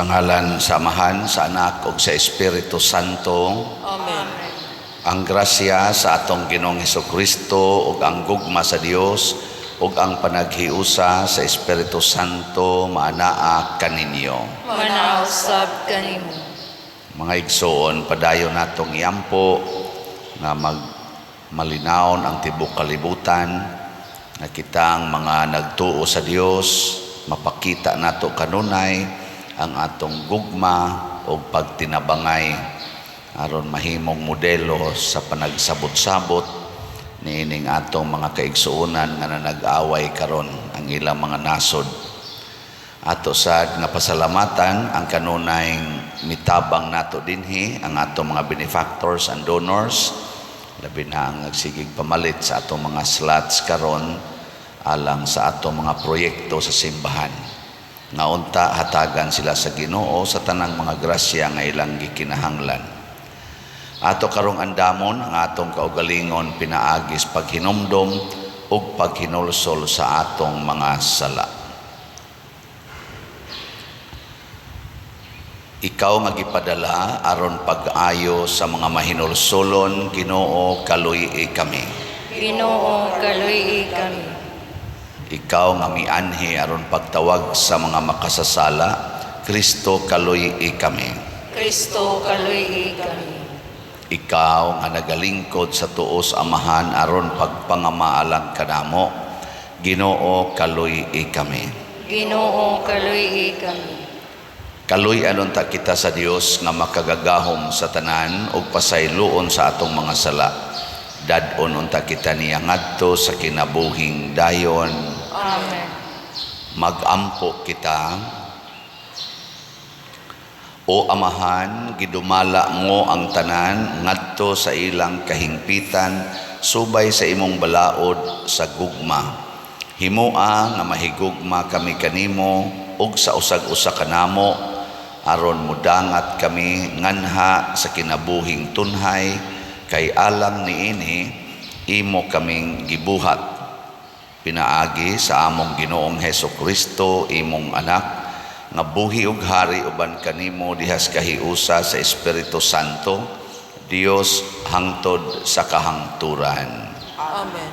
Sa ngalan sa Amahan, sa Anak ug sa Espiritu Santo. Amen. Ang grasya sa atong Ginoong Hesukristo ug ang gugma sa Dios ug ang panaghiusa sa Espiritu Santo maanaa kaninyo. Manaa usab kanimo. Mga igsoon, padayon natong iampo nga mag malinawon ang tibok kalibutan nga kitang mga nagtuo sa Dios mapakita nato kanunay ang atong gugma ug pagtinabangay aron mahimong modelo sa panagsabot-sabot niining atong mga kaigsuonan nga nanag-away karon ang ilang mga nasod. Ato sad nga pasalamatan ang kanunay mitabang nato dinhi, ang atong mga benefactors and donors, labi na ang nagsigig pamalit sa atong mga slots karon alang sa atong mga proyekto sa simbahan. Nga unta hatagan sila sa Ginoo sa tanang mga grasya nga ilang gikinahanglan. Ato karong andamon ang atong kaugalingon pinaagis paghinumdom ug paghinulsol sa atong mga sala. Ikaw nga gipadala aron pag-ayo sa mga mahinulsolon, Ginoo, kaluy-i kami. Ginoo, kaluy-i kami. Ikaw nga mianhi aron pagtawag sa mga makasasala, Kristo, kaluy-i kami. Kristo, kaluy-i kami. Ikaw nga nagalingkod sa tuos Amahan aron pagpangamaalang kanamo, Ginoo, kaluy-i kami. Ginoo, kaluy-i kami. Kaluy-an unta kita sa Dios nga makagagahom sa tanan ug pasayloon sa atong mga sala. Dad-on unta kita niya ngadto sa kinabuhing dayon. Amen. Magampo kita. O Amahan, gidumala mo ang tanan ngadto sa ilang kahingpitan subay sa imong balaod sa gugma. Himoa nga mahigugma kami kanimo ug sa usag-usa kanamo aron mudangat kami nganha sa kinabuhing tunhay kay alang niini imo kaming gibuhat. Pinaagi sa among Ginoong Hesus Kristo, imong anak, nga buhi ug hari uban kanimo dihas kahiusa sa Espiritu Santo, Dios hangtod sa kahangturan. Amen.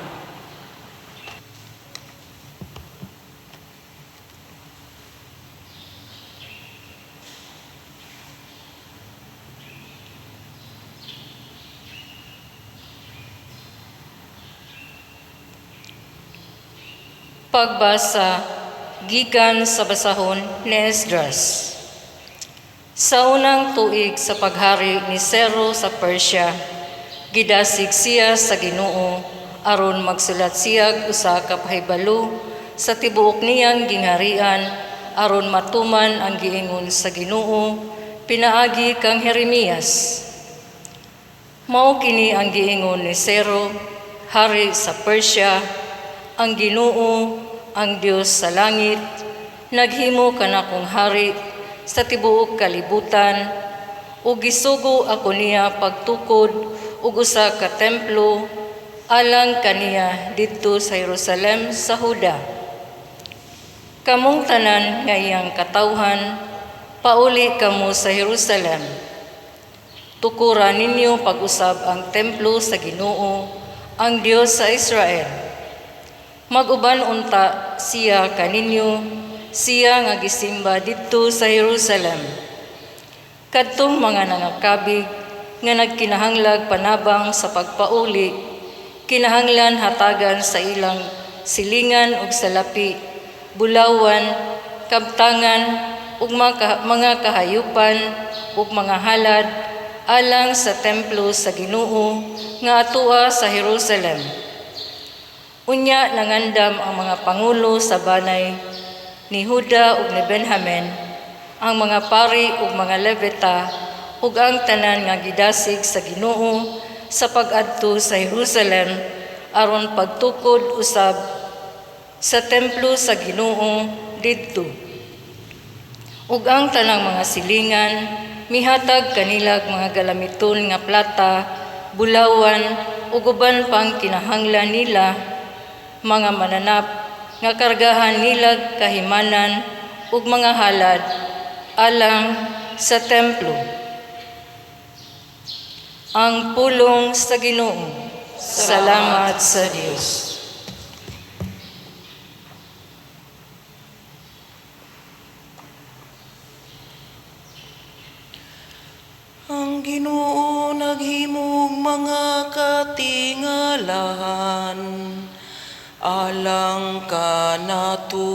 Pagbasa gikan sa basahon ni Esdras. Sa unang tuig sa paghari ni Ciro sa Persia, gidasig siya sa Ginoo aron magsulat siya usa ka pahibalo sa tibuok niyang gingharian aron matuman ang giingon sa Ginoo pinaagi kang Jeremias. Mao kini ang giingon ni Ciro, hari sa Persia: ang Ginoo, ang Dios sa langit, naghimo kanakong hari sa tibuok kalibutan, ug gisugo ako niya pagtukod og usa ka templo alang kaniya didto sa Jerusalem sa Huda. Kamong tanan nga iyang katawhan, pauli kamo sa Jerusalem. Tukura ninyo pag-usab ang templo sa Ginoo, ang Dios sa Israel. Mag-uban unta siya kaninyo, siya nga gisimba didto sa Jerusalem. Kadtong mga nangakabig nga nagkinahanglag panabang sa pagpauli, kinahanglan hatagan sa ilang silingan ug salapi, bulawan, kabtangan ug mga kahayupan ug mga halad alang sa templo sa Ginoo nga atoa sa Jerusalem. Unya nangandam ang mga pangulo sa banay ni Huda ug ni Benjamin, ang mga pari ug mga Levita ug ang tanan nga gidasig sa Ginoo sa pag-adto sa Jerusalem aron pagtukod usab sa templo sa Ginoo didto. Ug ang tanang mga silingan mihatag kanilag mga galamiton nga plata, bulawan ug uban pang kinahanglan nila, mga mananap nga kargahan nilag kahimanan ug mga halad alang sa templo. Ang pulong sa Ginoo. Salamat sa Dios. Ang Ginoo naghimog mga katingalahan alang kanato.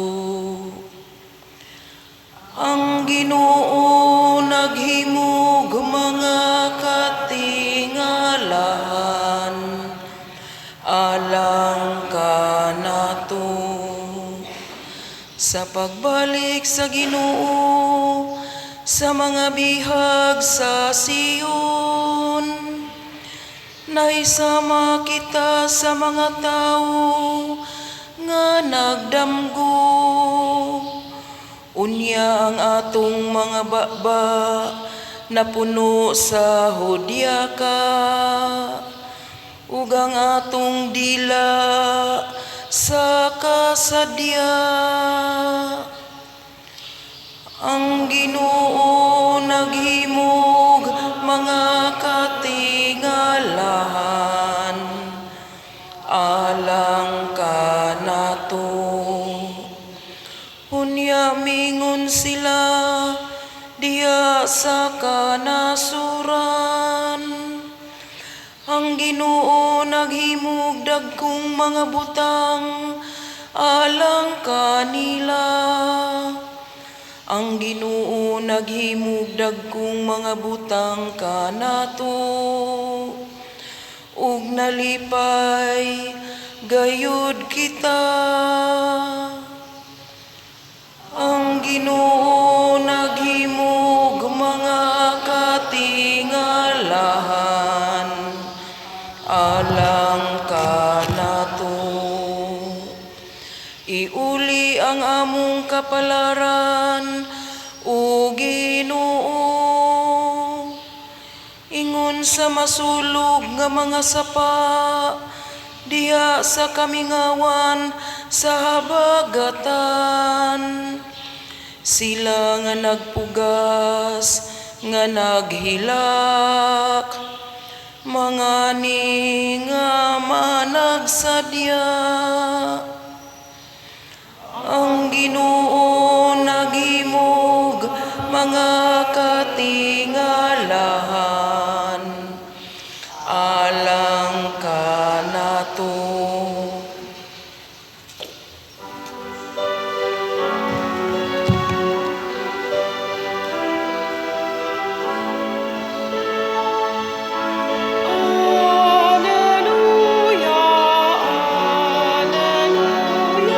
Ang Ginoo naghimog mga katingalahan alang kanato. Sa pagbalik sa Ginoo sa mga bihag sa Sion, nahisama kita sa mga tawo nga nagdamgo. Unya ang atong mga baba napuno sa hudyaka, ug ang atong dila sa kasadya. Ang Ginoo naghimog mga katingalahan alang kanato. Unya mingon sila diha sa kanasuran. Ang Ginoo naghimog dagkong mga butang alang kanila. Ang Ginoo naghimog dagkong mga butang kanato, ug nalipay gayud kita. Ang Ginoo naghimog mga katingalahan alang kanato. Iuli ang among kapalaran, o Ginoo, ingon sa masulog nga mga sapa diha sa kamingawan sa habagatan. Sila nga nagpugas, nga naghilak, mga ni nga managsadya. Ang Ginoo naghimog mga katingalahan alang kanato. Alleluia, alleluia, alleluia.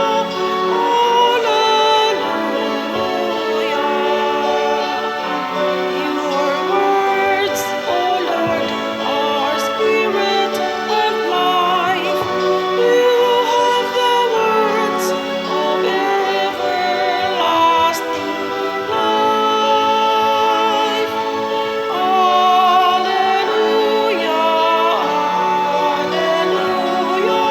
Your words, O Lord, are spirit and life. You have the words of everlasting life. Alleluia, alleluia,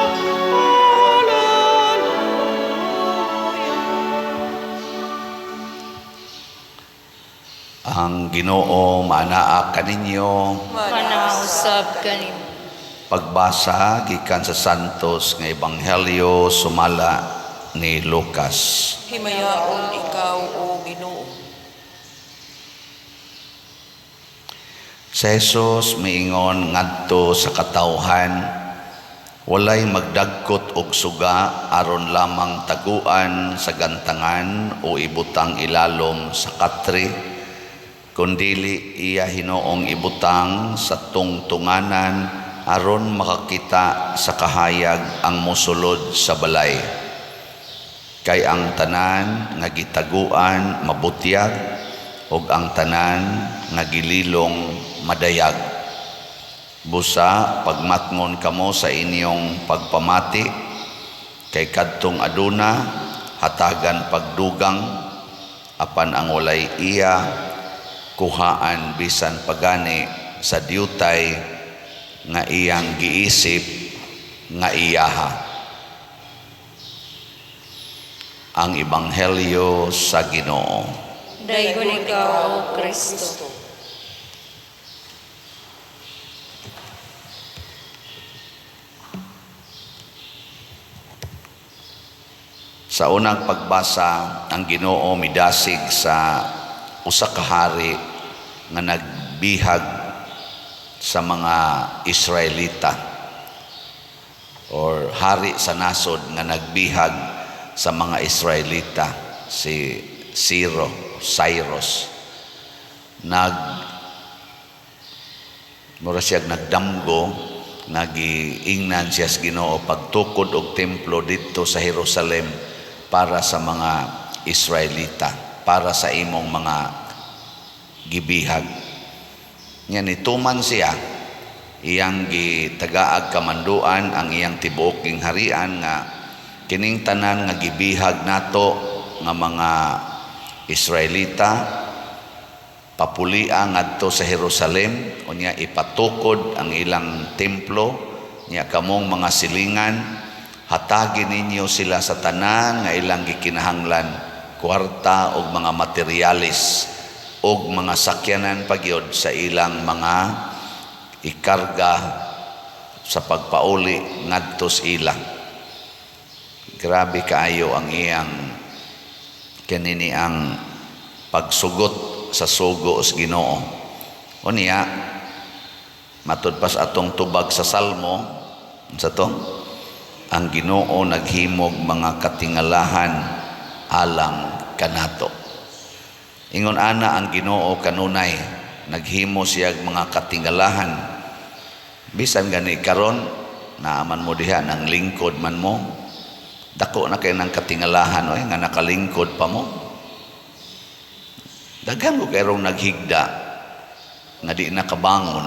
alleluia. Ang Ginoo maanaa kaninyo. Manausab kanimo. Pagbasa gikan sa Santos nga Ebanghelyo sumala ni Lucas. Himayaon ikaw, O Ginoo. Si Jesus miingon ngadto sa katawhan, walay magdagkot og suga aron lamang taguan sa gantangan o ibutang ilalom sa katre, kundili iya hinoong ibutang sa tungtunganan aron makakita sa kahayag ang mosulod sa balay. Kay ang tanan nga gitaguan mabutyag, ug ang tanan nga gililong madayag. Busa pagmatngon kamo sa inyong pagpamati, kay kadtong aduna hatagan pagdugang, apan ang walay iya kuhaan bisan pagani sa diutay nga iyang giisip nga iyaha. Ang Ebanghelyo sa Ginoo. Daygon ikaw, O Kristo. Sa unang pagbasa, ang Ginoo midasig sa usa ka hari nga nagbihag sa mga Israelita, or hari sa nasod nga nagbihag sa mga Israelita, si Ciro, Cyrus. Mura siya nagdamgo, nagiingnan siya sa Ginoo pagtukod og templo didto sa Jerusalem para sa mga Israelita, para sa imong mga gibihag. Nya nituman siya, iyang gitagaag kamanduan ang iyang tibuok gingharian nga kining tanan nga gibihag nato nga mga Israelita papulia ngadto sa Jerusalem, unya ipatukod ang ilang templo, nya kamong mga silingan hatagi ninyo sila sa tanan nga ilang gikinahanglan, kwarta og mga materialis og mga sakyanan pagyod sa ilang mga ikarga sa pagpauli ngadto sa ila. Grabe kaayo ang iyang kanini ang pagsugot sa sugo sa Ginoo. Unya matud pas atong tubag sa Salmo, unsa to? Ang Ginoo naghimog mga katingalahan alang kanato. Ingon ana ang Ginoo kanunay naghimo siya mga katingalahan. Bisan gani karon naaman mo diha nang lingkod man mo, dako na kay nang katingalahan oy nga nakalingkod pa mo. Daghan ko kayrong naghigda nga di nakabangon.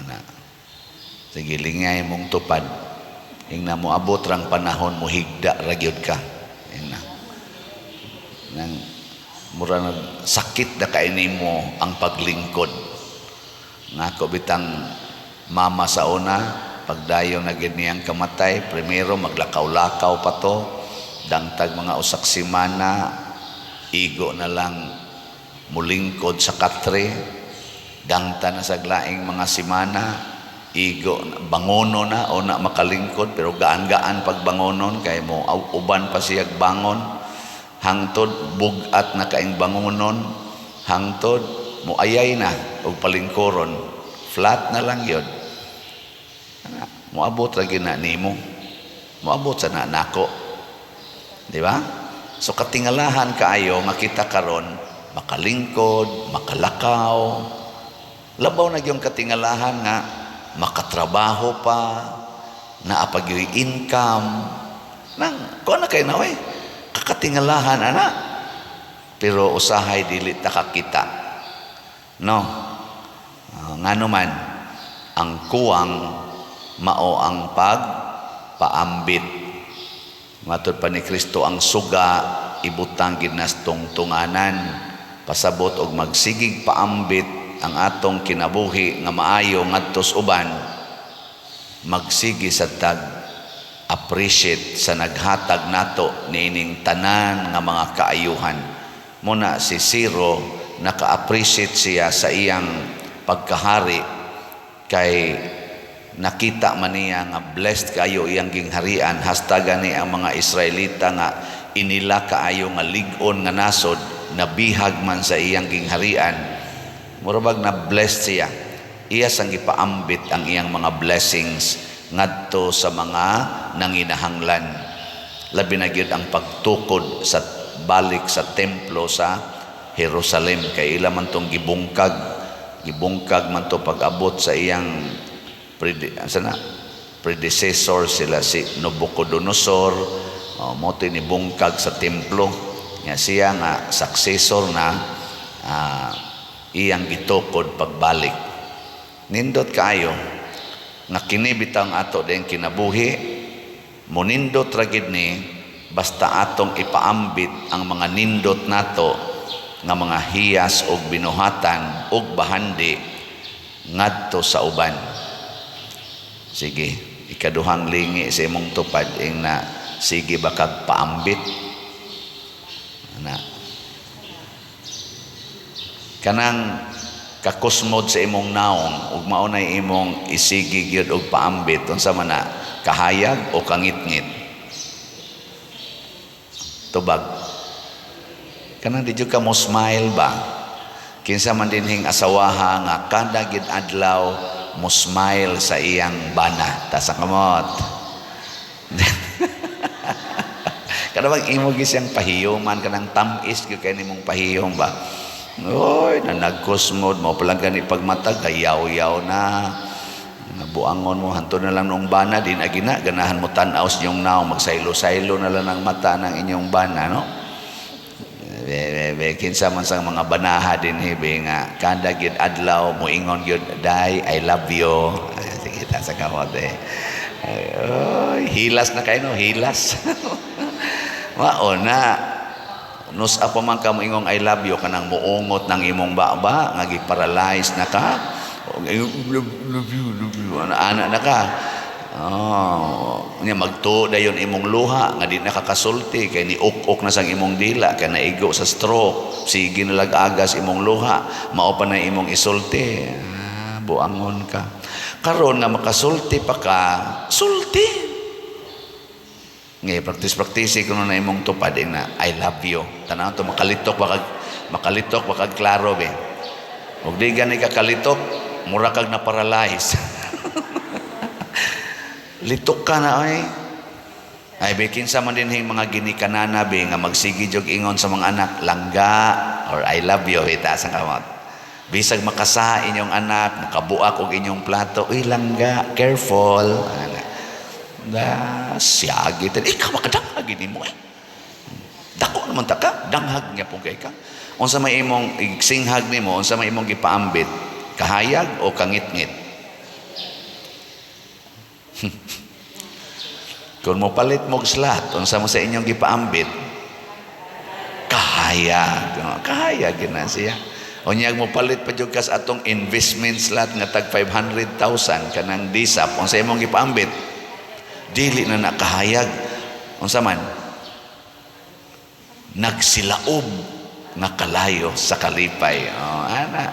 Na. Sige, lingay mong tupad. Ingna mo abot rang panahon mo higda ra gyud ka. Ingna. Nang mura nag sakit na kay nimo ang paglingkod. Nako bitang mama sa una, pagdayon na gid niyang kamatay, primero maglakaw-lakaw pa to, dangtag mga usak semana, igo na lang mulingkod sa katre, dangta na sa glaing mga semana, igo bangono na o na makalingkod, pero gaan-gaan pagbangonon kay mo uban pa siyag bangon, hangtod bugat na kaing bangonon, hangtod mo ayay na og palingkoron, flat na lang yun. Moabot lagi na nimo, moabot sa na nako, di ba? So katingalahan kaayo nga kita karon makalingkod, makalakaw. Labaw na gyud katingalahan nga makatrabaho pa, naa pa gyud income. Nang kuan na kay na oy, kakatingalahan ana. Pero usahay dili ta kakita. No. Ngano man ang kuwang mao ang pagpaambit. Matud pa ni Kristo ang suga ibutang gid nas tungtunganan, pasabot og magsigig paambit ang atong kinabuhi nga maayo ngadto sa uban, magsigi sa tag appreciate sa naghatag nato niining tanan nga mga kaayuhan. Muna si Ciro naka-appreciate siya sa iyang pagkahari kay nakita man niya nga blessed kaayo iyang gingharian, hasta gani ang mga Israelita nga inila kaayo nga lig-on nga nasod nabihag man sa iyang gingharian. Mura bag na blessed siya. Iya sang gipaambit ang iyang mga blessings ngadto sa mga nanginahanglan. Labi na gyud ang pagtukod sa balik sa templo sa Jerusalem kay ila man tong gibungkag, gibungkag man to pag-abot sa iyang predecessor sila si Nabucodonosor, mo to ni bungkag sa templo. Nga siya nga successor na iyang gitukod pagbalik. Nindot kaayo nga kini bitaw ang ato din kinabuhi, monindot ra gid ni basta atong ipaambit ang mga nindot nato nga mga hiyas og binuhatan og bahandi ngadto sa uban. Sige, ikaduhang lingi sa imong tupad ing na sige ba kag paambit? Ana. Kanang kakusmod sa imong naong ug mao nay imong isigi gyud og paambit, unsa man na, kahayag o kangitngit? Tubag. Kanang di jud ka mo smile ba? Kinsa man dinhing asawaha nga kada gid adlaw mo smile sa iyang bana? Taas ang kamot. Kada bang imo gyud siyang pahiyuman, kanang tam-is gyud kay nimong pahiyom ba? Oy, na nagkusmod mo palang gani pagmata, gayaw-yaw na. Nabuangon mo, hanto na lang noong bana, di na gina, ganahan mo tan-aw sa inyong naong, magsaylo-saylo na lang ang mata ng inyong bana, no? Be, be, be, kinsa man sa mga banaha din hibi nga kada gid adlaw moingon gyud, "Day, I love you." Ay, sige, taas ang kamot eh. Ay, oy, hilas na kayo, no? Hilas. Mao na. Nus-a pa man ka moingong "I love you," kanang muungot ng imong baba nga gi-paralyze na ka. "Love, love you, love you." Ana, ana na ka. Oh, nya magtuo dayon imong luha nga di nakakasulti kay ni uk-ok na sang imong dila kay naigo sa stroke. Sige na lag-agas imong luha, mao pa na imong isulti. Ah, buangon ka. Karon nga makasulti pa ka, sulti. Ngay practice-practice kuno na imong tupad na "I love you." Tanaw to, makalitok ba kag klaro be. Ug di gani ka kalitok, mura kag na paralyze. Litok ka na ay. Ay be, kinsa man dinhing mga ginikanana be nga magsigi jog ingon sa mga anak, "Langga" or "I love you"? Itaas ang kamot. Bisag makasa inyong anak, makabuak og inyong plato, "Uy langga, careful." Ana. Da siyagi tan ikaw makadanghag nimo eh. Dako naman ta ka, danghag nga pong kay ka. Unsa may imong igsinghag nimo, unsa may imong gipaambit? Kahayag o kangitngit? Kung mo palit mo slot, unsa mo sa inyong gipaambit? Kahayag. Kahayag na siya. Unyag mo palit pa jud kas atong investment slot nga tag 500,000 kanang DSAP, unsa imong gipaambit? Dili na nakahayag. Unsa man? Nagsilaob nga kalayo sa kalipay. Oh, ana.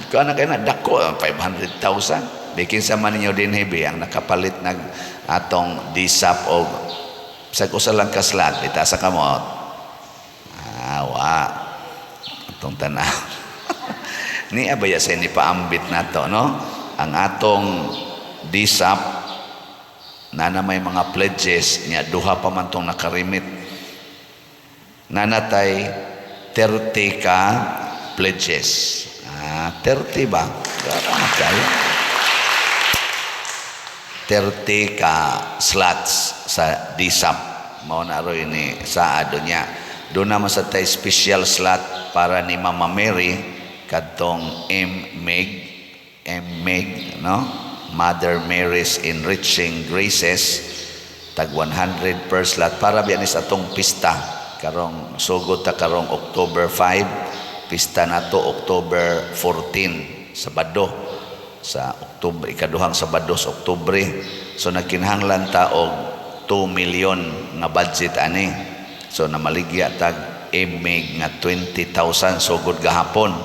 Kuan na kayo na, dako, 500,000. Bikin sa man ninyo din hibi, ang nakapalit nag atong DSAP o sa usa lang ka slot, itaas sa kamot. Ah, wa. Atong tanaw. Ni abaya sa ni paambit nato, no? Ang atong DSAP na may mga pledges niya, duha pa man tong nakarimit. Nanatay 30 ka pledges. Ah, 30 ba? Tama kayo. 30 ka slots sa DSAP. Mao na roy ni sa ado niya. Doon naman sa tay special slot para ni Mama Mary kadtong M-Meg, M-Meg, no? Mother Mary's Enriching Graces, tag 100 per slot para biya ni sa atong pista karong sugod ta karong October 5, pista nato October 14, Sabado, sa Oktubre, ikaduhang Sabado sa Oktubre. So nagkinahanglan ta og 2 million nga budget ani. So namaligya tag MMEG nga 20,000 sugod gahapon.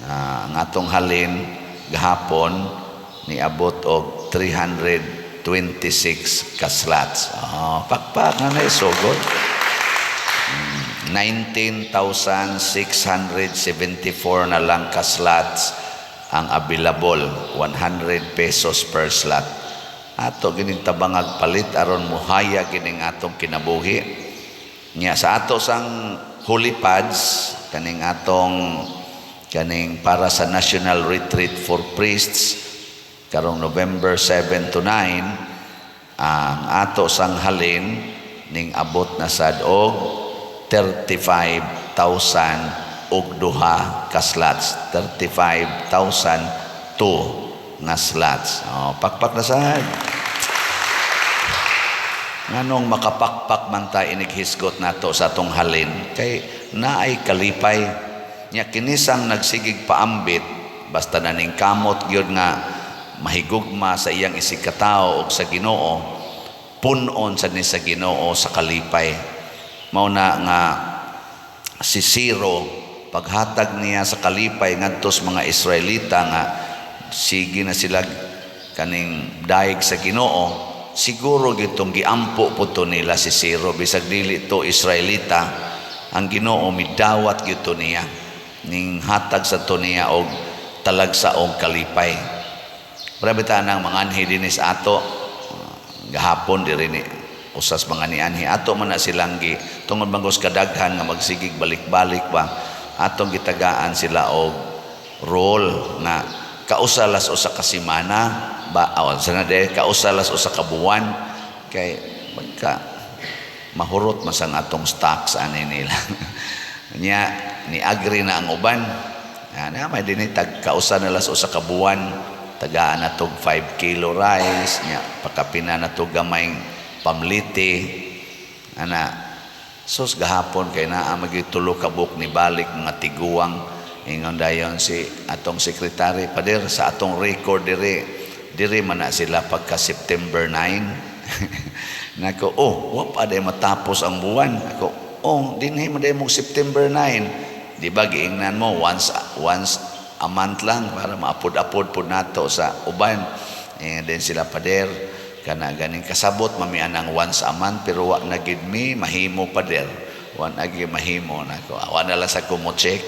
Ang atong halin gahapon niabot og 326 ka slots. Oh, pakpak na na sugod. 19,674 na lang ka slots ang available, 100 pesos per slot. Ato gining tabangag palit aron muhaya gining atong kinabuhi. Nya sa ato sang Holy Pads, kaning atong kaning para sa National Retreat for Priests karong November 7 to 9, ang ato sang halin ning abot na sad og 35,000 og duha ka slots, 35,002 nga slots. Oh, pakpak na sad. Nganong makapakpak man ta inighisgot nato sa atong halin? Kay naay kalipay nya. Kinisang nagsigig paambit, basta na ning kamot gyud nga mahigugma sa iyang isigkatao og sa Ginoo, punon sad ni sa Ginoo sa kalipay. Mao na nga si Ciro Paghatag niya sa kalipay ngadto sa mga Israelita nga sige na sila kaning daig sa Ginoo, siguro gitong giampo po to nila si Ciro. Bisag dili to Israelita, ang Ginoo midawat gyud niya, ning hatag sa to niya og talagsa og kalipay. Grabe ta nang mga anhi dinis ato gahapon diri ni usas mga nianhi ato man na silang gi tungod bangos kadaghan nga magsigig balik-balik ba, atong gitagaan sila og role nga kausa las usa ka semana ba, aw sana de kausa las usa ka buwan, kay magka mahurot masang atong stocks ani nila. Nya ni agree na ang uban na may dinhi tag kausa na las usa ka buwan, tagaan na tog 5 kilo rice nya, pakapina na tog gamay pamliti ana. Sus, gahapon kay naa magi tulo ka buok ni balik mga tiguang. Ingon dayon si atong sekretary, "Pader, sa atong record diri, diri man na sila pagka September 9." Nako, "Oh, wa pa day matapos ang buwan." Ako, "Oh, dinhi man day mo September 9." Di ba giingnan mo once once a month lang para maapod-apod pod nato sa uban. Eh, then sila, "Pader, kana ganing kasabot mamian ang once a month, pero wa na gid mi mahimo, pader. Wa na gid mahimo." Nako, wa na lang sa ko mo check.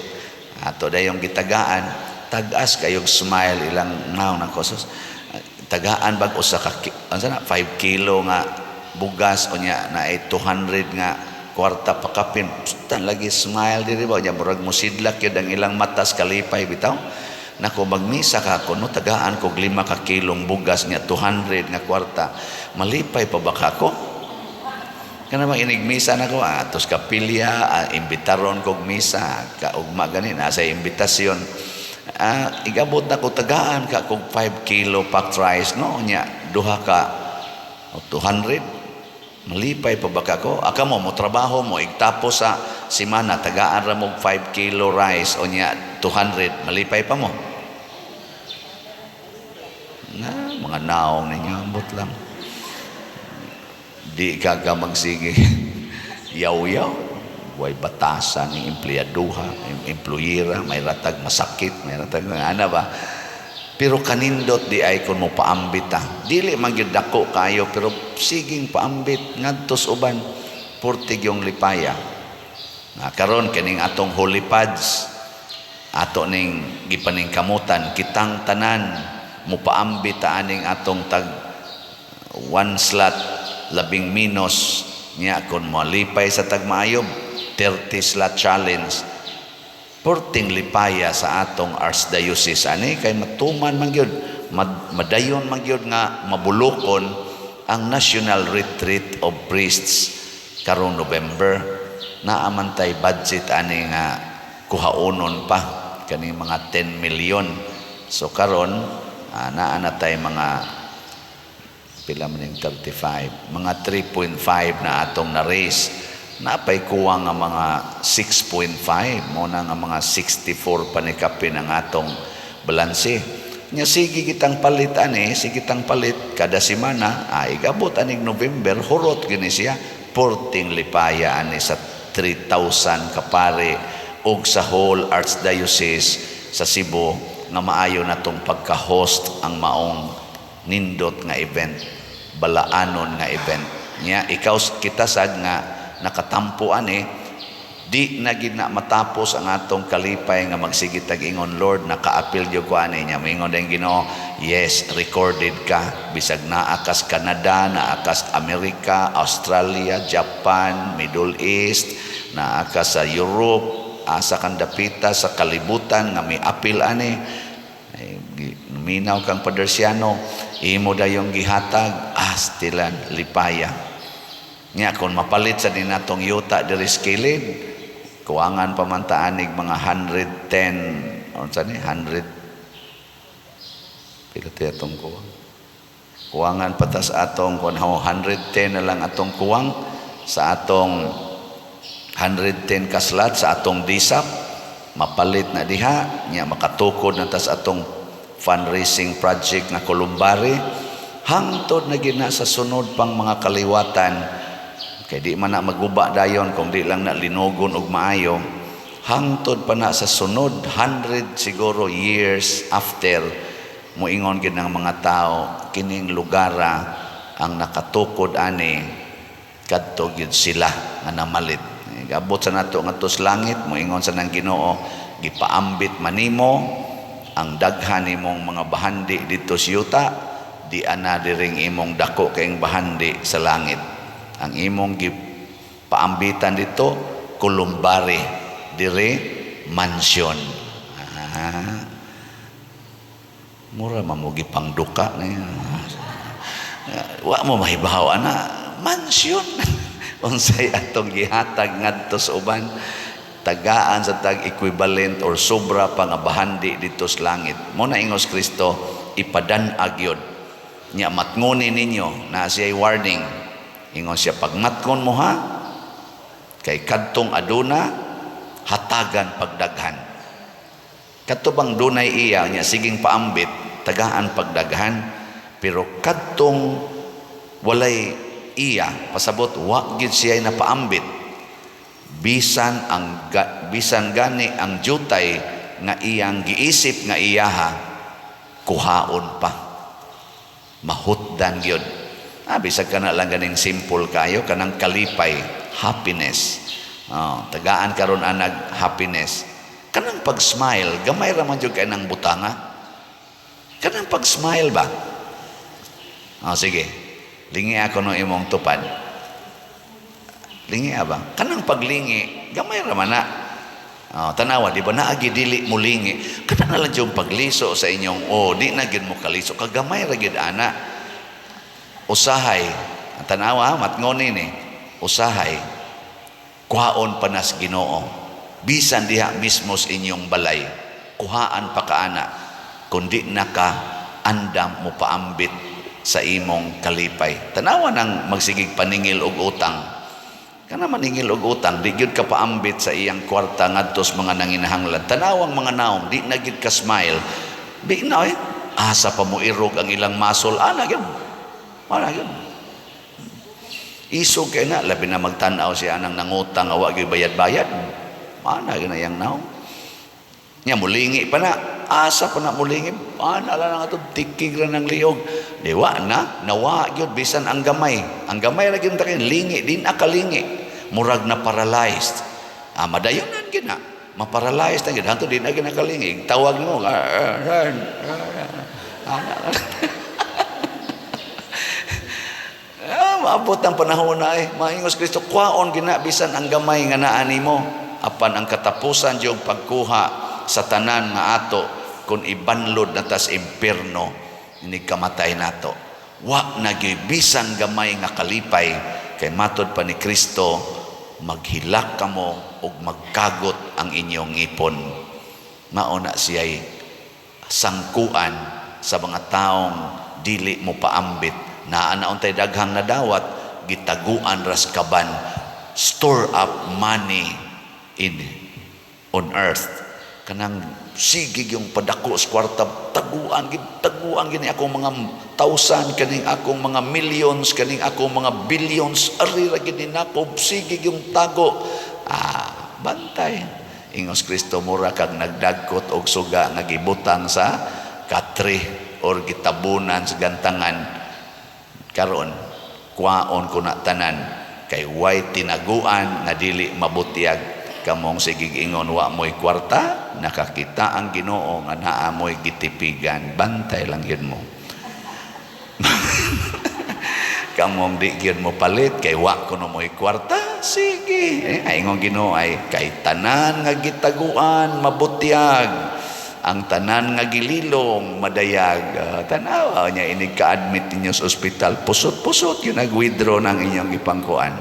Ato dayong gitagaan, tag-as kayog smile ilang naw. Nako, sus, tagaan bag usa ka unsa na, 5 kilo nga bugas unya na 200 nga kwarta pakapin, tan lagi smile diri ba nya, murag mosidlak yun ang ilang matas kalipay bitaw. Nako, magmisa ka ko no, tagaan kog 5 ka kilong bugas nga 200 nga kwarta, malipay pa ba ka ko? Kana bang inigmisa nako atos kapilya, imbitaron kog misa kaugma gani nasa imbitasyon, igabot na ko, tagaan ka kog 5 kilo packed rice no nya duha ka o 200, malipay pa ba ka ko? Aka mo mo trabaho mo igtapos sa semana, tagaan ra mo 5 kilo rice o nya 200, malipay pa mo? Na mga naong ninyo, ambot lang, di ka ka magsige yaw-yaw, way batasan ng empleyaduha, employera, may ratag masakit, may ratag ana ba. Pero kanindot di ay kung mo paambit ta. Dili man gyud dako kayo, pero siging paambit ngadto sa uban, purtig yung lipaya. Nga karon kining atong holy pads, ato ning gipaningkamutan kitang tanan mo paambit ta aning atong tag one slot labing minus niya. Kung malipay sa tagmaayob, 30 slot challenge, porting lipaya sa atong archdiocese ani kay matuman man gyud, madayon man gyud nga mabulokon ang National Retreat of Priests karong November. Naa man tay budget ani nga kuhaonon pa kaning mga 10 million. So karon naa na tay mga pila man ning 35, mga 3.5 na atong na-raise. Napay kuwang nga mga 6.5 mo na nga mga 64 pa ni kapin ang atong balanse nya. Sige kitang palit ani, sige kitang palit kada semana, ay gabot aning November, hurot gini siya. Porting lipaya ani sa 3,000 kapare og sa whole archdiocese sa Cebu nga maayo natong pagka-host ang maong nindot nga event, balaanon nga event nya. Ikaw, kita sad nga nakatampo ani, di na gid na matapos ang atong kalipay nga magsige tag ingon, "Lord, nakaapil gyud ko ani." Nya moingon din Ginoo, "Yes, recorded ka." Bisag naa kas Canada, naa kas Amerika, Australia, Japan, Middle East, naa ka sa Europe, asa kang dapita sa kalibutan nga may apil ani, ay, minaw kang Padersiano, imo dayong gihatag, astilan lipaya nya. Kung mapalit sa dinatong yuta diri sa kilid, kuwangan pa man ta anig mga 110, unsa ni, 100, pila ti atong kuwang? Kuwangan pa tas atong kun 110 na lang atong kuwang sa atong 110 kaslat sa atong DSAP. Mapalit na diha nya, makatukod na tas atong fundraising project nga Columbari, hangtod na gina sa sunod pang mga kaliwatan, kay di man na maguba dayon kung di lang na linugon og maayo. Hangtod pa na sa sunod 100 siguro years after, moingon gid ng mga tao, kining lugara ang nakatukod ani, kadto gyud sila nga namalit. Gabot sa nato ngadto sa langit, moingon sa nang Ginoo, gipaambit manimo ang daghan nimong mga bahandi didto sa yuta, di ana diring imong dako kayong bahandi sa langit. Ang imong gipaambitan dito columbary, dire mansion. Ah, mura mamugi pangduka na yan. Wa mo mahibaw ana mansion. Unsay atong gihatag ngadto sa uban, tagaan sa tag equivalent or sobra pa nga bahandi dito sa langit. Mo na ingos Kristo, ipadan-ag yun. Nya matngoni ninyo na siya warning. Ingon siya, pagmatkon mo ha, kay kadtong aduna hatagan pagdaghan. Kadto bang dunay iya nya siging paambit, tagaan pagdaghan, pero kadtong walay iya, pasabot wa gyud siya napaambit. Bisan gani ang jutay nga iyang giisip nga iyaha, kuhaon pa. Mahutdan gyud. Ah, bisag kana lang ganing simple kayo, kanang kalipay, happiness. Oh, tagaan karon anag happiness. Kanang pag-smile, gamay ra man jud kay nang butanga. Kanang pag-smile ba? Oh, sige. Lingi ako no imong tupad. Lingi ba? Kanang paglingi, gamay ra man na. Oh, tanawa, di ba naagi dili mo lingi? Kana na lang yung pagliso sa inyong, oh, di na gyud mo kaliso. Kagamay ra gyud ana. Usahay, ang tanawa, matngoni ni. Usahay, kuhaon pa nas Ginoo. Bisan diha mismo sa inyong balay, kuhaan pa ka ana, kundi na ka andam mo paambit sa imong kalipay. Tanawa nang magsigig paningil og utang. Kana maningil og utang, di gyud ka paambit sa iyang kwarta ngadto sa mga nanginahanglan. Tanawang mga naong, di na gyud ka smile. Di na eh. Asa pa mo irog ang ilang muscle. Ana gyud. Ana gyud. Isog kay na, labi na magtan-aw siya anang nangutang, awa gyud bayad-bayad. Ana gyud na iyang naong. Nya mulingi pa na. Asa pa na mulingi. Ana lang nga to, tikig ra ng liog. Di wa na, nawa gyud bisan ang gamay. Ang gamay ra gyud ta kay lingi, di na kalingi. Murag na paralyzed. Ah, madayonan gyud na. Ma-paralyzed na gyud. Hangtod di na gyud nakalingi. Tawag mo. Ah, ah, ah, ah, ah, maabot ang panahon na eh. Maingos Kristo, kwaon gina bisan ang gamay nga naa nimo. Apan ang katapusan diyong pagkuha sa tanan nga ato kung ibanlod na tas impierno ini kamatay nato. Wa na gyud bisan gamay nga kalipay kay matod pa ni Kristo, maghilak kamo ug magkagot ang inyong ngipon. Mao na siya'y sangkuan sa mga taong dili mo paambit. Naa na untay daghang nadawat, gitaguan ras kaban, store up money in on earth. Kanang sige yung padako sa kwarta, taguan gid, taguan gini akong mga thousand, kaning akong mga millions, kaning akong mga billions, ari ra gid ni nako, sige yung tago. Ah, bantay. Ingos Kristo, mura kag nagdagkot og suga nga gibutang sa katre or gitabunan sa gantangan. Karon kuwaon ko na tanan kay way tinaguan nga dili mabutiyag. Kamong sigig ingon wa mo'y kwarta, nakakita ang Ginoo nga naa mo'y gitipigan, bantay lang yun mo. Kamong di gyud mo palit kay wa kuno mo'y kwarta, sige. Ay ingon Ginoo ay kay tanan nga gitaguan mabutyag, ang tanan nga gililong madayag. Tanawa niya inig ka-admit ninyo sa ospital, pusot-pusot yun nag-withdraw ng inyong gipangkuan.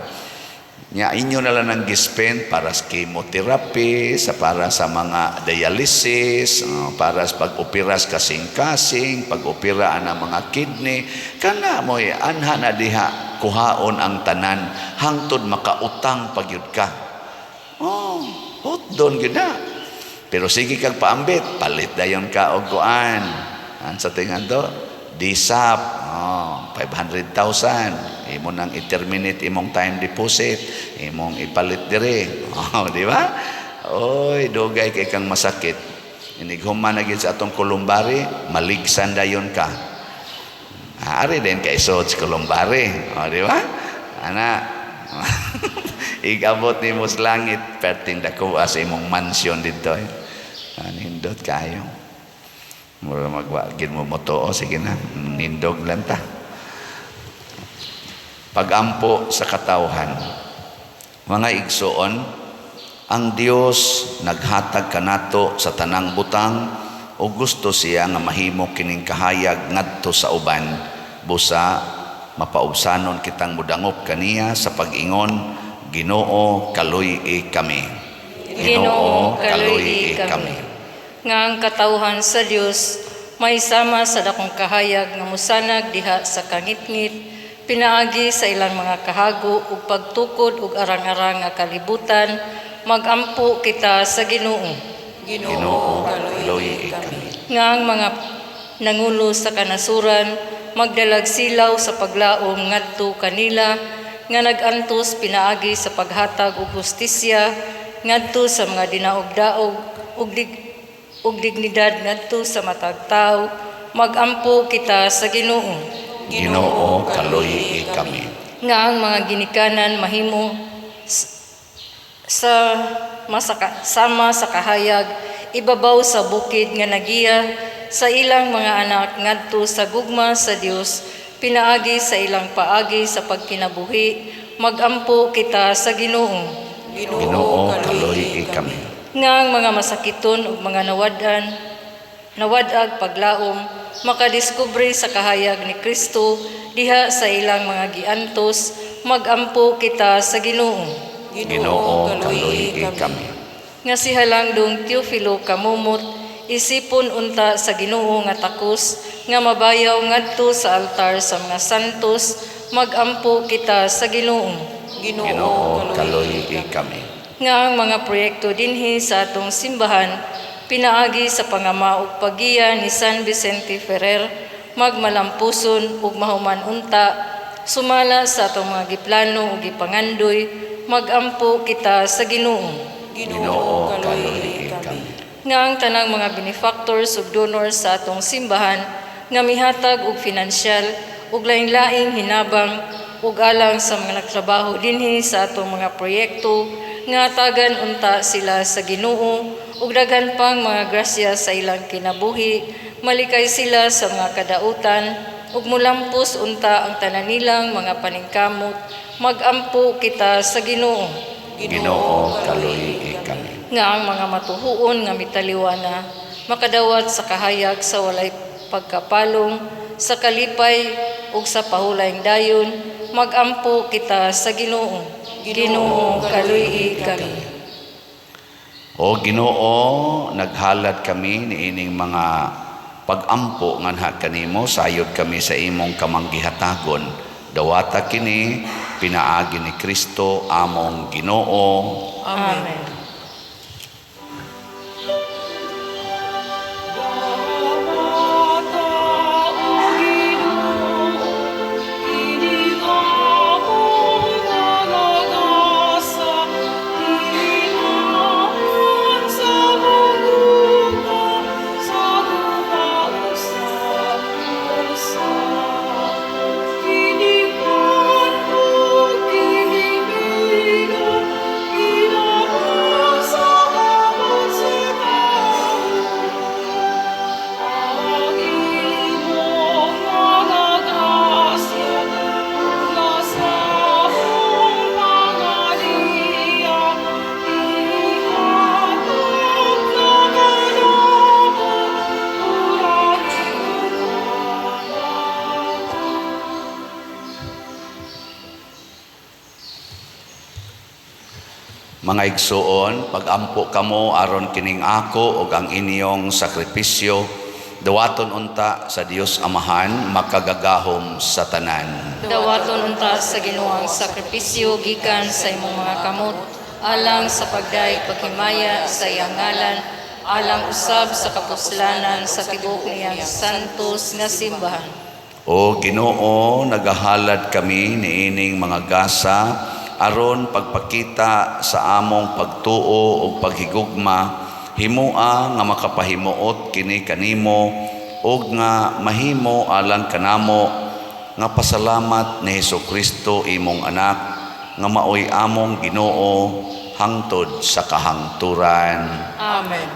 Nya inyo na lang ang gispend para sa chemotherapy, sa para sa mga dialysis, para sa pag-opera sa kasing-kasing, pag-opera ang mga kidney. Kana mo'y anha na diha kuhaon ang tanan hangtod makautang pagyud ka. Oh, hotdon gyud na. Pero sige kag paambit, palit dayon ka og kuan. An sa tingan to, DSAP, oh, 500,000. Imo nang i-terminate imong time deposit, imong ipalit dire. Oh, di ba? Oy, dugay kay kang masakit. Inig human na gid sa atong columbary, maligsan dayon ka. Ari din kay isod sa columbary. O, di ba? Ana, igabot nimo sa langit, perting dako sa imong mansion dito. Eh. Ah, nindot kayo. Mura magwa gid mo motuo, sige na, nindog lang ta. Pagampo sa katawhan. Mga igsoon, ang Dios naghatag kanato sa tanang butang o gusto siya nga mahimo kining kahayag ngadto sa uban, busa mapaubsanon kitang mudangop kaniya sa pag-ingon, "Ginoo, kaluy-i kami." Ginoo, kaluy-i kami. Nga ang katawhan sa Dios may sama sa dakong kahayag nga musanag diha sa kangitngit pinaagi sa ilang mga kahago ug pagtukod ug arang-arang nga kalibutan, magampo kita sa Ginoo. Ginoo, kaluy-i kami. Nga ang mga nangulo sa kanasuran magdalag silaw sa paglaom ngadto kanila nga nag-antos pinaagi sa paghatag og hustisya ngadto sa mga dinaog-daog ug dignidad ngadto sa matag tawo, magampo kita sa Ginoo. Ginoo, kaluy-i kami. Nga ang mga ginikanan mahimo sa masaka, sama sa kahayag ibabaw sa bukid nga nagiya sa ilang mga anak ngadto sa gugma sa Dios pinaagi sa ilang paagi sa pagkinabuhi, magampo kita sa Ginoo. Ginoo, kaluy-i kami. Nga ang mga masakiton ug mga nawad-an nawad-ag paglaom makadiskubre sa kahayag ni Kristo diha sa ilang mga giantos, magampo kita sa Ginoo. Ginoo, kaluy-i kami. Nga si Halangdong Teofilo Camomot isipon unta sa Ginoo nga takos nga mabayaw ngadto sa altar sa mga santos, magampo kita sa Ginoo. Ginoo, kaluy-i kami. Nga ang mga proyekto dinhi sa atong simbahan pinaagi sa pangama ug paggiya ni San Vicente Ferrer magmalampuson ug mahuman unta sumala sa atong mga giplano ug gipangandoy, magampo kita sa Ginoo. Ginoo, kaluy-i kami. Nga ang tanang mga benefactors ug donors sa atong simbahan nga mihatag og finansyal ug laing-laing hinabang ug alang sa mga nagtrabaho dinhi sa atong mga proyekto, nga hatagan unta sila sa Ginoo ug daghan pang mga grasya sa ilang kinabuhi, malikay sila sa mga kadautan ug mulampos unta ang tanan nilang mga paningkamot, magampo kita sa Ginoo. Ginoo, kaluy-i kami. Nga ang mga matuhuon nga mitaliwana makadawat sa kahayag sa walay pagkapalong, sa kalipay ug sa pahulayng dayon, magampo kita sa Ginoo. Ginoo, kaluy-i kami. O Ginoo, naghalad kami niining mga pagampo nganha kanimo, sayod kami sa imong kamanggihatagon. Dawata kini pinaagi ni Kristo among Ginoo. Amen. Dawata, O Ginoo, kining among mga gasa, timaon sa gugma, sa gugma usa. Kining ug kining bino, gidala sa kamot sa tawo. Ang imong mga grasya, ug sa among pangaliya, ihatag na kanamo, ug kanato. Mga igsuon, pagampo kamo aron kining ako ug ang inyong sakripisyo dawaton unta sa Dios Amahan makagagahom sa tanan. Dawaton unta sa Ginoo ang sakripisyo gikan sa imong mga kamot alang sa pagdayeg paghimaya sa iyang ngalan, alang usab sa kapuslanan sa tibuok niyang santos nga simbahan. O Ginoo, nagahalad kami niining mga gasa. Aron pagpakita sa among pagtuo ug paghigugma, himoa nga makapahimuot kini kanimo ug nga mahimo alang kanamo nga pasalamat ni Hesukristo imong anak nga maoy among Ginoo hangtod sa kahangturan. Amen.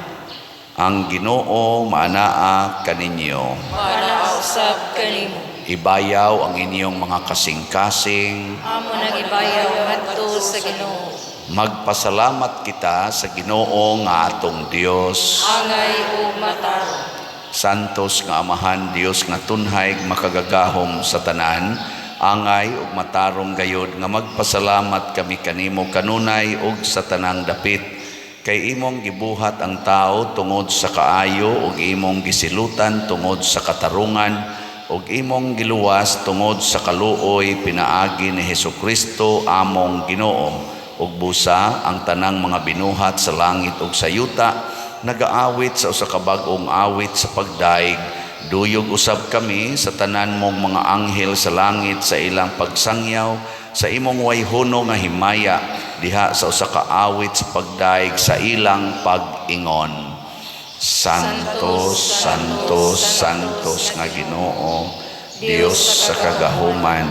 Ang Ginoo maanaa kaninyo. Maanaa usab kanimo. Ibayaw ang inyong mga kasing-kasing. Amo nang ibayaw ngadto sa Ginoo. Magpasalamat kita sa Ginoo nga atong Dios. Angay ug matarong. Santos nga Amahan, Dios nga tunhay makagagahom sa tanan, angay ug matarong gayod nga magpasalamat kami kanimo kanunay ug sa tanang dapit, kay imong gibuhat ang tao tungod sa kaayo ug imong gisilutan tungod sa katarungan ug imong giluwas tungod sa kaluoy pinaagi ni Hesukristo among Ginoo. Ug busa ang tanang mga binuhat sa langit ug sa yuta nagaawit sa usa ka bag-ong awit sa pagdaig. Duyog usab kami sa tanan mong mga anghel sa langit sa ilang pagsangyaw sa imong wayhono nga himaya diha sa usa ka awit sa pagdaig sa ilang pag-ingon. Santos, Santos, Santos nga Ginoo, Dios sa kagahuman,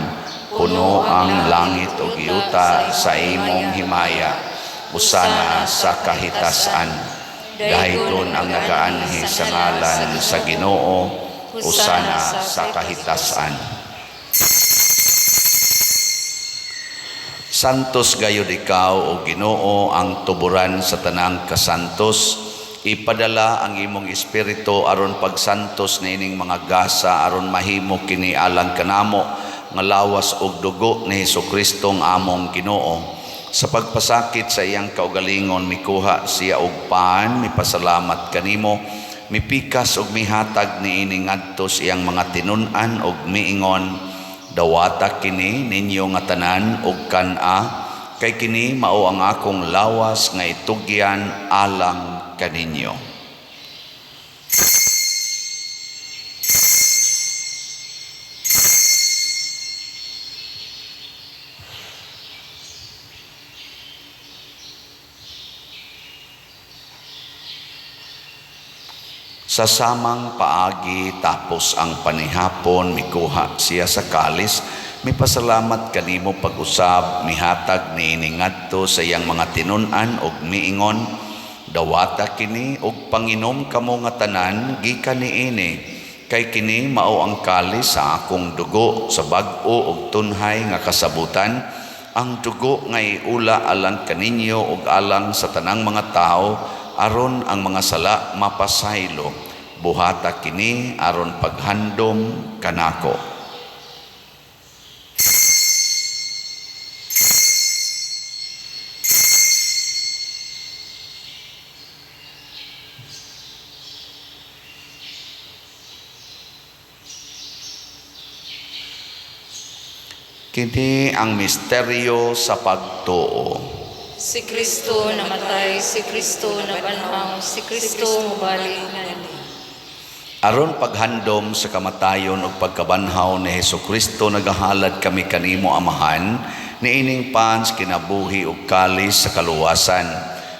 puno ang langit ug yuta sa imong himaya, usana sa kahitasan. Daygon ang nagaanhi sa ngalan sa Ginoo, usana sa kahitasan. Santos gayud ikaw o Ginoo ang tuburan sa tanang kasantos. Ipadala ang imong espiritu aron pagsantos niining mga gasa aron mahimo kini alang kanamo nga lawas ug dugo ni Hesukristo nga among Ginoo. Sa pagpasakit sa iyang kaugalingon mikuha siya og pan, mipasalamat kanimo, mipikas ug mihatag niini ngadto sa iyang mga tinun-an ug miingon, dawata kini ninyo nga tanan ug kan-a, kay kini mao ang akong lawas nga itugyan alang kaninyo. Sa samang paagi tapos ang panihapon, mikuha siya sa kalis, mipasalamat kanimo pag-usab, mihatag niini ngadto sa iyang mga tinun-an ug miingon, dawata kini ug panginom kamo nga tanan gikan niini, kay kini mao ang kalis sa akong dugo sa bag-o ug tunhay nga kasabutan, ang dugo nga iula alang kaninyo ug alang sa tanang mga tawo aron ang mga sala mapasaylo. Buhata kini aron paghandom kanako. Kini ang misteryo sa pagtuo. Si Kristo namatay, si Kristo nabanhaw, si Kristo mubalik nganhi. Aron paghandom sa kamatayon ug pagkabanhaw ni Hesukristo, nagahalad kami kanimo Amahan, niining pans kinabuhi ug kalis sa kaluwasan.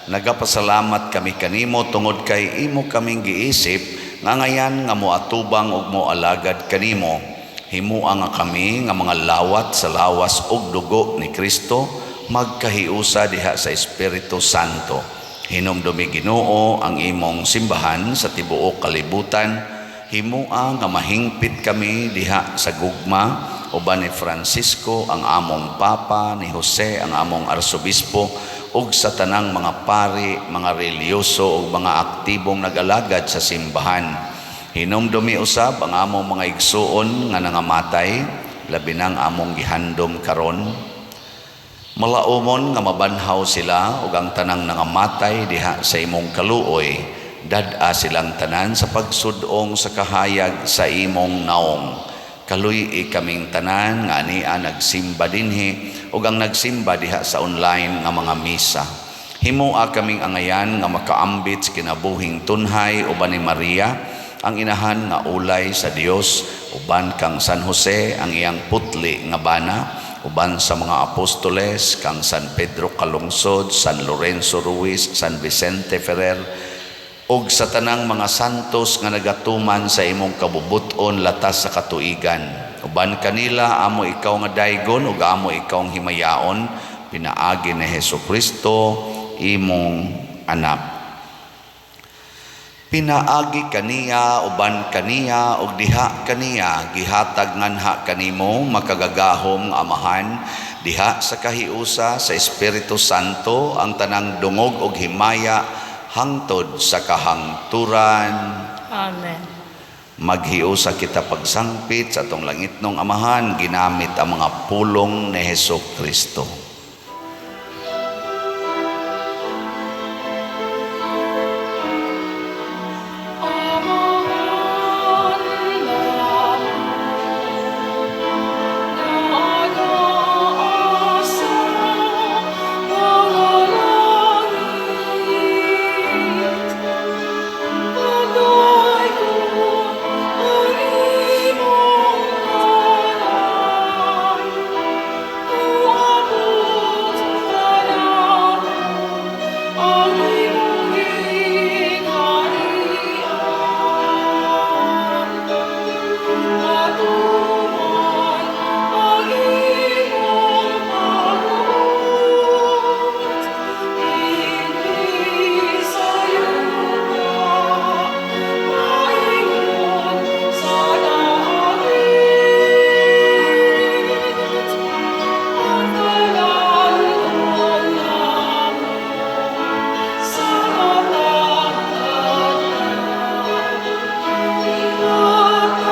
Nagapasalamat kami kanimo tungod kay imo kaming giisip nga ngayan nga moatubang ug moalagad kanimo. Himua nga kami nga mga lawat sa lawas ug dugo ni Kristo magkahiusa diha sa Espiritu Santo. Hinumdumi Ginoo ang imong simbahan sa tibuok kalibutan. Himua nga mahingpit kami diha sa gugma uban ni Francisco ang among Papa, ni Jose ang among Arsobispo, ug sa tanang mga pari, mga relihiyoso ug mga aktibong nag-alagad sa simbahan. Hinumdumi usab ang among mga igsuon nga nangamatay, labi nang among gihandom karon. Malaumon nga mabanhaw sila ug ang tanang nangamatay diha sa imong kaluoy, dad-a silang tanan sa pagsudong sa kahayag sa imong naong. Kaluy-i kaming tanan nga ania nagsimba dinhi ug ang nagsimba diha sa online nga mga misa. Himoa kaming angayan nga makaambit sa kinabuhing tunhay uban ni Maria, ang inahan nga ulay sa Dios, uban kang San Jose ang iyang putli nga bana, Uban sa mga apostoles kang San Pedro Calungsod, San Lorenzo Ruiz, San Vicente Ferrer, ug sa tanang mga santos nga nagatuman sa imong kabubut-on latas sa katuigan. Uban kanila amo ikaw nga daygon ug amo ikaw himayaon pinaagi ni Hesus Kristo, imong anak. Pinaagi kaniya, uban kaniya ug diha kaniya, gihatag nganha kanimo, makagagahom nga Amahan, diha sa kahiusa sa Espiritu Santo, ang tanang dungog ug himaya hangtod sa kahangturan. Amen. Maghiusa kita pagsangpit sa atong langitnong Amahan ginamit ang mga pulong ni Hesus Kristo. Amahan namo, nga sa mga langit, Pagdaygon ang imong ngalan, Moabot kanato ang imong gingharian. Matuman ang imong pagbuot, dinhi sa yuta, maingon sa langit. Ang kalan-on namo sa matag adlaw, ihatag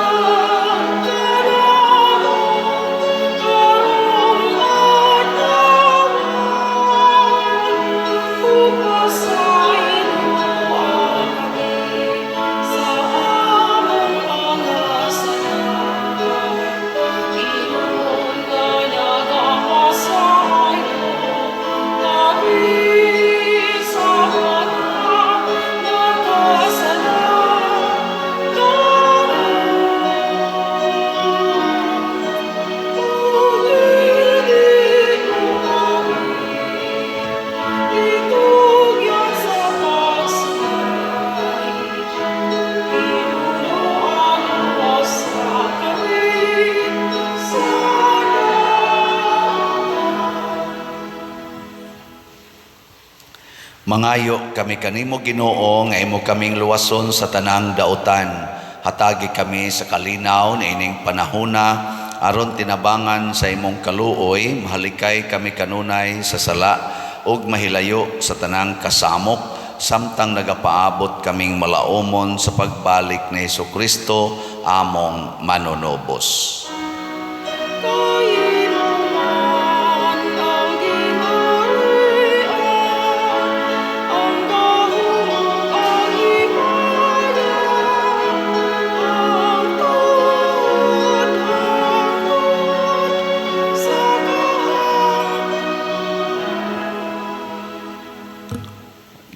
kanamo karong adlaw, ug pasayloa kami sa among mga sala, ingon nga nagapasaylo kami sa mga nakasala kanamo. Ug dili mo kami itugyan sa pagsuway, Hinunoan basta kami sa daotan. Mangayo kami kanimo, Ginoo, nga imo kaming luwason sa tanang dautan. Hatagi kami sa kalinaw niining panahona aron tinabangan sa imong kaluoy mahalikay kami kanunay sa sala ug mahilayo sa tanang kasamok samtang nagapaabot kaming malaumon sa pagbalik ni Kristo, among manunubos. Kay imo man ang gingharian, ang gahom ug ang himaya, hangtod hangtod sa kahangturan.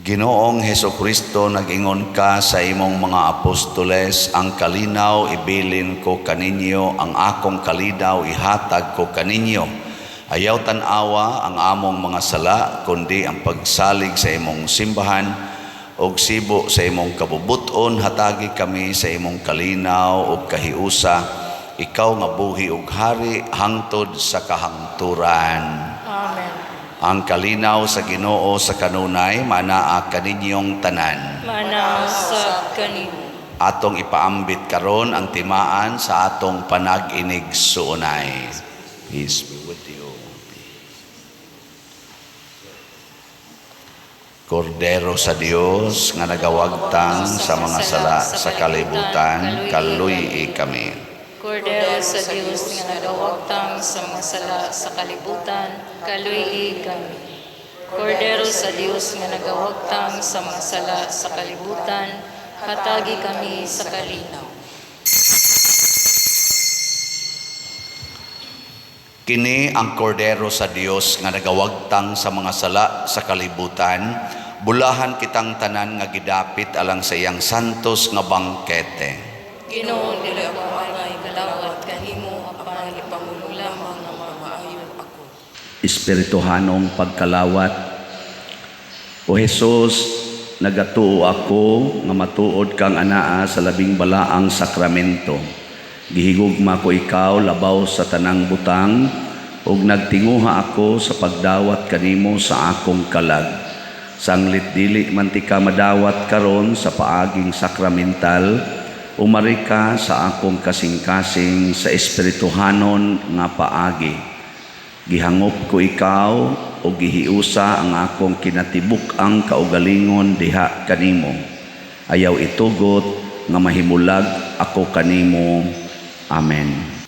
Ginoong Heso Kristo, nag-ingon ka sa imong mga apostoles, "Ang kalinaw ibilin ko kaninyo, ang akong kalinaw ihatag ko kaninyo." Ayaw tan-awa ang among mga sala, kundi ang pagsalig sa imong simbahan, og sibo sa imong kabubuton, hatagi kami sa imong kalinaw ug kahiusa, ikaw nga buhi ug hari hangtod sa kahangturan. Amen. Ang kalinaw sa Ginoo sa kanunay manaa kaninyong tanan. Manaa sab kanimo. Atong ipaambit karon ang timaan sa atong panag-inigsuonay. Peace be with you. Kordero sa Dios nga nagawagtang sa mga sala sa kalibutan, kaluy kami. Kordero sa Dios nga nagawagtang sa mga sala sa kalibutan, kaluy kami. Kordero sa Dios nga nagawagtang sa mga sala sa kalibutan, hatagi kami sa kalinaw. Kini ang kordero sa Dios nga nagawagtang sa mga sala sa kalibutan, bulahan kitang tanan nga gidapit alang sa iyang santos nga bangkete. Ginoo, dili ako angay kalawat kanimo, apan ipangulong lamang ang mga maayo Espirituhanong pagkalawat. O Hesus, nagatuo ako nga matuod kang anaa sa Labing Balaang Sakramento. Gihigugma ko ikaw labaw sa tanang butang ug nagtinguha ako sa pagdawat kanimo sa akong kalag. Sanglit dili man tika madawat karon sa paaging sakramental, umari ka sa akong kasing-kasing sa espirituhanon nga paagi. Gihangop ko ikaw o gihiusa ang akong kinatibuk-ang kaugalingon diha kanimo. Ayaw itugot nga mahimulag ako kanimo. Amen.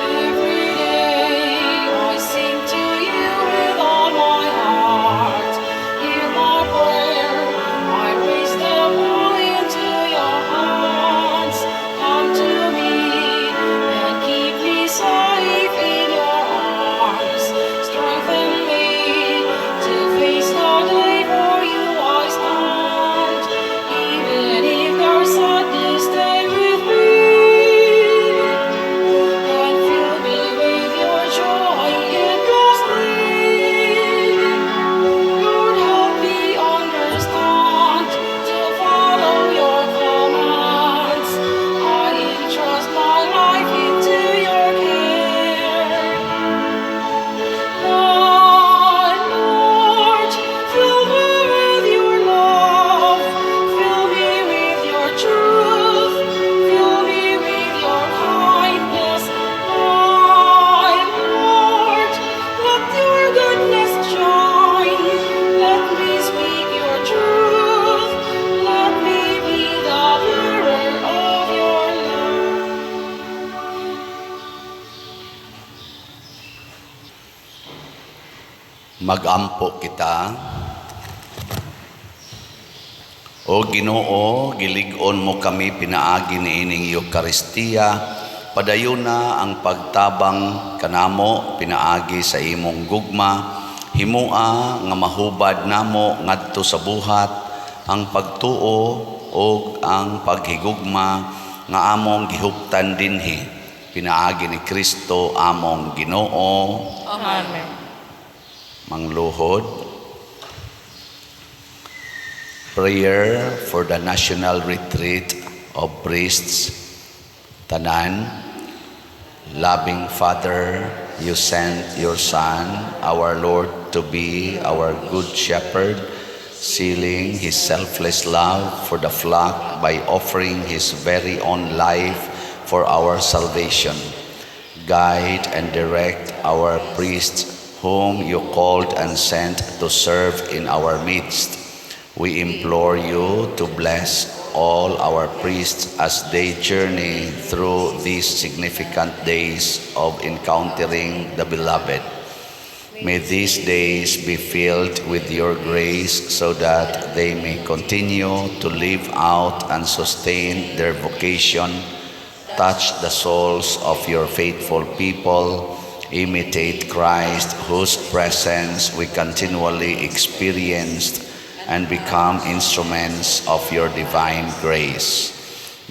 Every day I sing to you with all my heart. Hear my prayer, I raise them all into your hands. Come to me and keep me safe in your arms. Strengthen me to face the day, for you I stand. Even if there's sadness, stay with me. And fill me with your joy endlessly. Lord, help me understand to follow your commands. I entrust my life into your care. My Lord, fill me with your love, fill me with your truth, fill me with your kindness. My Lord, let your goodness shine. Let me speak your truth. Let me be the bearer of your love. Magampo kita. O Ginoo, gilig-on mo kami pinaagi niining Eukaristiya. Padayon na ang pagtabang kanamo pinaagi sa imong gugma. Himua nga mahubad namo ngadto sa buhat ang pagtuo ug ang paghigugma nga among gihuptan dinhi pinaagi ni Kristo among Ginoo. Amen. Mangluhod. Prayer for the National Retreat of Priests. Tanan, loving Father, you sent your Son, our Lord, to be our good shepherd, sealing his selfless love for the flock by offering his very own life for our salvation. Guide and direct our priests whom you called and sent to serve in our midst. We implore you to bless all our priests as they journey through these significant days of encountering the beloved. May these days be filled with your grace so that they may continue to live out and sustain their vocation, touch the souls of your faithful people, imitate Christ, whose presence we continually experienced, and become instruments of your divine grace.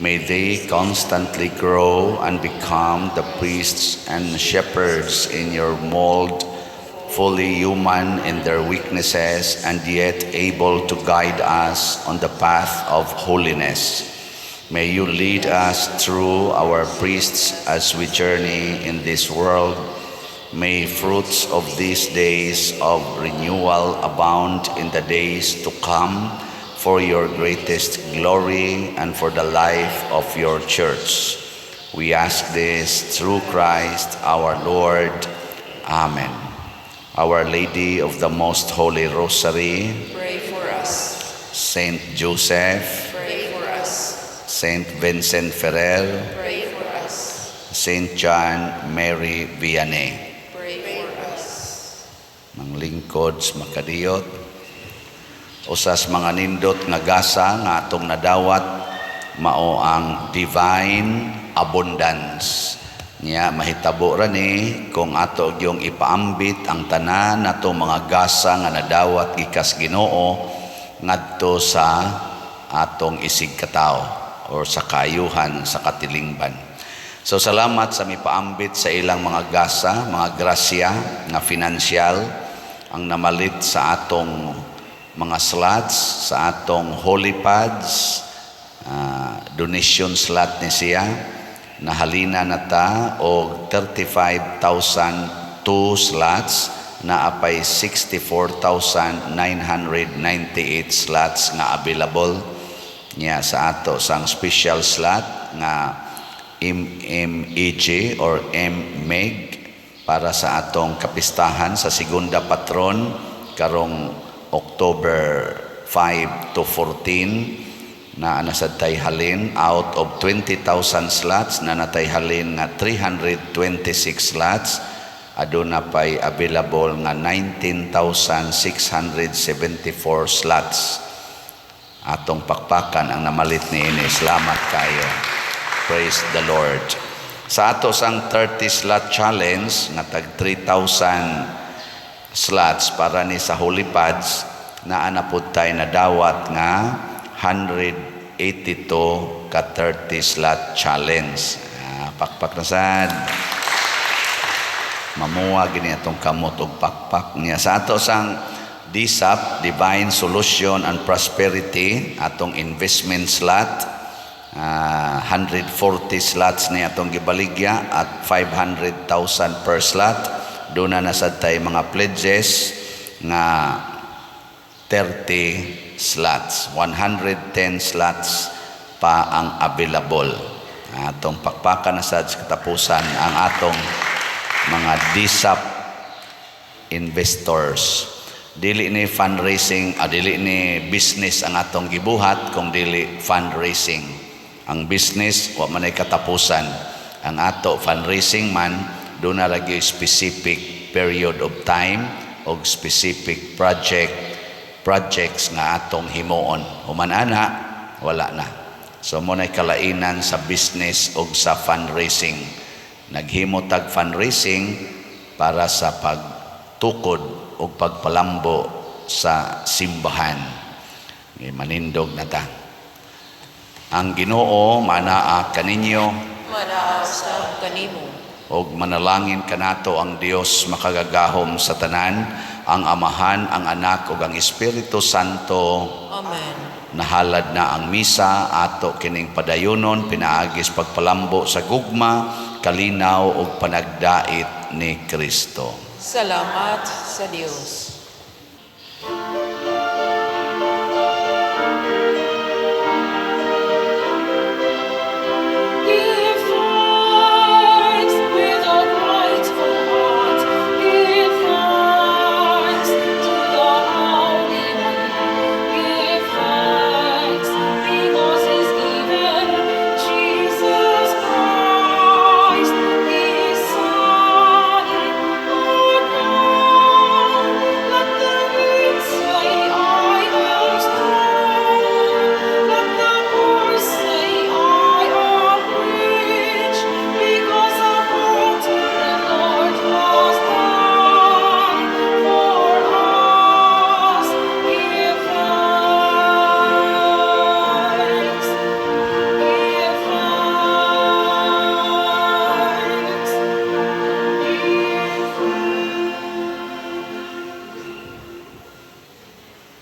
May they constantly grow and become the priests and shepherds in your mold, fully human in their weaknesses and yet able to guide us on the path of holiness. May you lead us through our priests as we journey in this world. May fruits of these days of renewal abound in the days to come for your greatest glory and for the life of your church. We ask this through Christ our Lord. Amen. Our Lady of the Most Holy Rosary, pray for us. Saint Joseph, pray for us. Saint Vincent Ferrer, pray for us. Saint John Mary Vianney. Pray for us. Manglingkod sa makadiyot, usas mga nindot nga gasa nga atong nadawat mao ang divine abundance. Nya mahitabo ra ni kung ato gyung ipaambit ang tanan nato mga gasa nga nadawat gikas Ginoo ngadto sa atong isig katawo or sa kaayuhan sa katilingban. So salamat sa mipaambit sa ilang mga gasa, mga grasya nga financial ang namalit sa atong mga slots, sa atong holy pads, donation slot ni siya, nahalina na ta og 35,002 slots, naa pay 64,998 slots nga available. Niya sa ato sang special slot nga MMEG or MMEG para sa atong kapistahan sa Segunda Patron karong October 5 to 14, na nasad tay halin out of 20,000 slots na natay halin nga 326 slots. Aduna pay available nga 19,674 slots. Atong pakpakan ang namalit niini. Salamat kayo. Praise the Lord. Sa ato sang 30 slot challenge nga tag 3,000 slots para ni sa Holy Pads, naa na pud tay nadawat nga 182 ka 30 slot challenge. Ah, pakpak na sad. Mamuha gini atong kamot og pakpak niya. Sa ato sang DSAP, Divine Solution and Prosperity, atong investment slot, 140 slots ni atong gibaligya at 500,000 per slot. Duna na sad tay mga pledges nga 30 slots. 110 slots pa ang available. Atong pakpakan na sad sa katapusan ang atong mga DSAP investors. Dili ni fundraising, dili ni business ang atong gibuhat kung dili fundraising. Ang business wa man ay katapusan. Ang ato fundraising man, duna ra gyud specific period of time og specific projects nga atong himuon. Human ana, wala na. So mao nay kalainan sa business og sa fundraising. Naghimo tag fundraising para sa pagtukod og pagpalambo sa simbahan. Ngay manindog na ta. Ang Ginoo manaa kaninyo. Manaa sab kanimo. Og manalangin kanato ang Dios makagagahom sa tanan, ang Amahan, ang Anak ug ang Espiritu Santo. Amen. Nahalad na ang misa, ato kining padayonon pinaagis pagpalambo sa gugma, kalinaw ug panagdait ni Kristo. Salamat sa Dios.